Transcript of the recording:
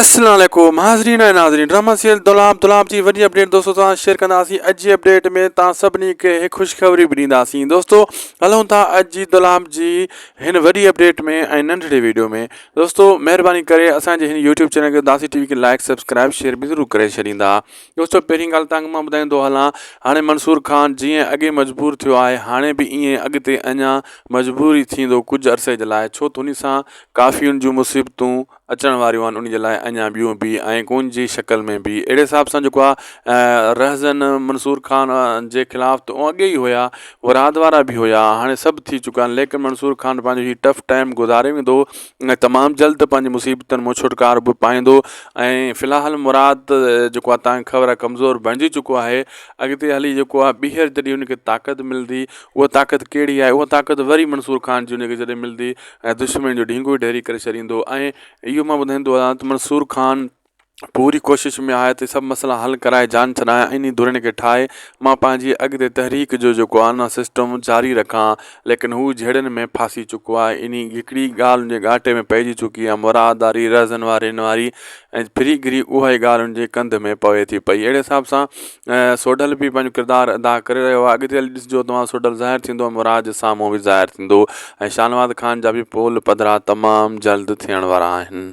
السلام عليڪم حاضرين ۽ ناظرين ڊراما سيريل دولاب دولاب جي وڏي اپڊيٽ دوستو سان شيئر ڪنداسين اڄ جي اپڊيٽ ۾ تان سڀني کي هڪ خوشخبري به ڏينداسين دوستو هلون ٿا اڄ جي دولاب جي هن وڏي اپڊيٽ ۾ ۽ ننڍڙي ويڊيو ۾ دوستو مهرباني ڪري اسان جي هن يوٽيوب چينل کي داسي ٽي وي کي لائڪ سبسڪرائب شيئر به ضرور ڪري ڇڏيندا دوستو پهرين ڳالهه تان مان ٻڌائيندو هلان هاڻي منصور خان جيئن اڳي مجبور ٿيو آهي هاڻي به ائين اڳتي اڃا مجبور ئي ٿيندو ڪجهه عرصي جي لاء ڇو ته ان سان ڪافي ان جون مصيبتون اچڻ واريون آهن ان جي لاء اڃا ٻيون به ۽ ڪون جي شڪل ۾ به اهڙي حساب سان جيڪو آهي رهزن منصور خان جي خلاف ته اڳي ئي هيا مراد وارا به هيا هاڻي سڀ ٿي چڪا آهن ليڪن منصور خان پنهنجو هي ٽف ٽائيم گذاري ويندو ۽ تمام جلد پنهنجي مصيبتن مان ڇوٽڪارو به پائيندو ۽ في الحال مراد جيڪو آهي تان خبر آهي ڪمزور بڻجي چڪو آهي اڳتي هلي جيڪو آهي ٻيهر جڏهن ان کي طاقت ملندي اها طاقت ڪهڙي آهي اها طاقت وري منصور خان جي ان کي جڏهن ملندي ۽ دشمن جو ڍينگو ئي ڍيري ڪري ڇڏيندو ۽ اهو مان ٻڌائيندو آهيان ته منصور خان پوري ڪوشش ۾ آهي ته سڀ مسئلا حل ڪرائي جان ڇڏايان انهي ڌرين کي ٺاهي مان پنهنجي اڳتي تحريڪ جو جيڪو آهي نه سسٽم جاري رکان ليڪن هو جهيڙن ۾ ڦاسي چڪو آهي انهي هڪڙي ڳالهه ان جي ڳاٽي ۾ پئجي چڪي آهي مراد واري رهزن واري واري ۽ ڦري گهري اها ئي ڳالهه ان جي ڪنڌ ۾ پوي ٿي پئي اهڙي حساب سان سوڍل به پنهنجو ڪردار ادا ڪري رهيو آهي اڳتي هلي ڏسجو توهان سوڍل ظاهر ٿيندو مراد جي سامهون به ظاهر ٿيندو ۽ شاهنواز خان جا به پول پڌرا تمام جلد ٿيڻ وارا آهن.